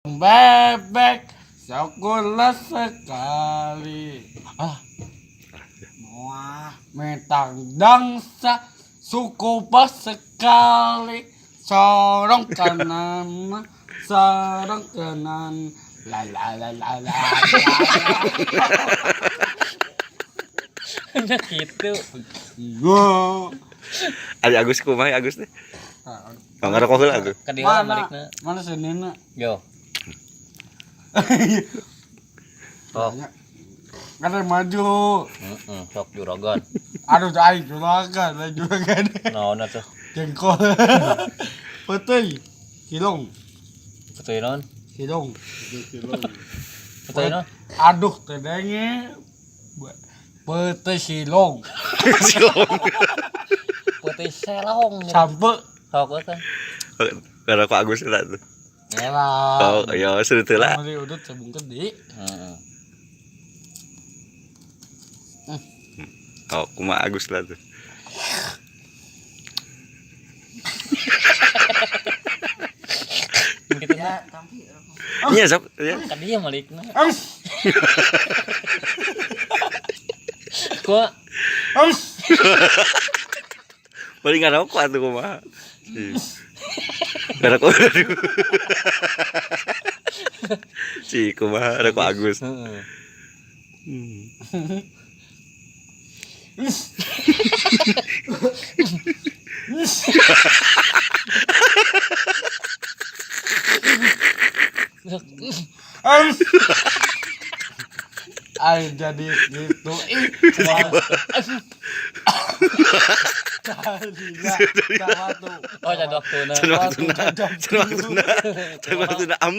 Bebek sekolah sekali. Ah, Wah, metang dangsa suku pas sekali. Sorong kanan, sorong kanan. La la la la la. La. Nya kitu. Wah. Ari Agus kumaha ya, Agus teh? Bang ngarokok heula atuh. Ka dieu Mana? balikna. Mana senina? Yo. Oh. Kan yang maju. Heeh, sok juragan. Aduh, aing juragan, aing juragan. Naon atuh? Jengkol. Peuteuy. Silong, Peuteuy naon? silong. Peuteuy naon? Aduh, tedenge. Peuteuy silong. Silong. Peuteuy selong. Sampe. Sok teh. Ngarokok Agus heula tuh. Era. Oh, ya seru teh lah. Meuli udut sebungkeun di. Heeh. Oh, kumaha Agus lah tuh. Kitu ya tampi. Iya sok, ya. ka dieu malikna. Ams. Ku Ams. Bari ngarokok atuh kumaha. Ih. Ngarokok. Aduh. Si kumaha rokok Agus. heeh. Hmm. Ams. Aing jadi gitu. Ih, Cah, cah waktu. Oh, can waktuna. Can waktuna. Jam Can waktuna. Can waktuna am.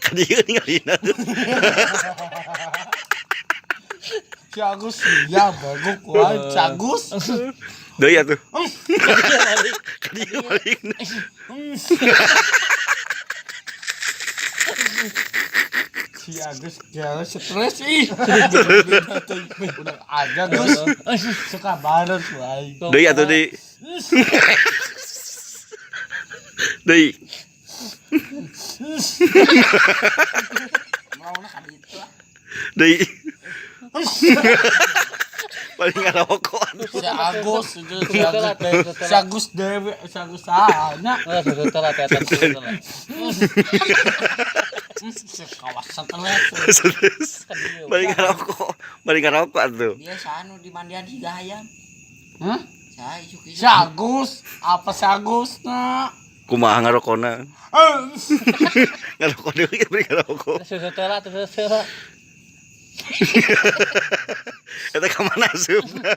Ka dieu ningalina tuh. Si Agus iya baguk wae si Agus. Deui atuh. Ka dieu balikna. Si Agus kayaknya stres ih. Udah aja Gus. Suka banget wae. Deui atuh deui. Deui. Mauna ka ditu ah. Deui. Paling ngarokok atuh. Si Agus itu si Agus. Si Agus dewe, si Agus sahanya. Oh, susu telat eta susu telat. Si kawas stres. Terus. Ka dieu. Bari ngarokok. Bari ngarokok atuh. Dia sanu di mandian higa hayam. Hah? Saya isuk-isuk. Si Agus, apa si Agus na? Kumaha ngarokona? Ngarokok deui bari ngarokok. Susu telat, susu telat. Eta ka mana asupna?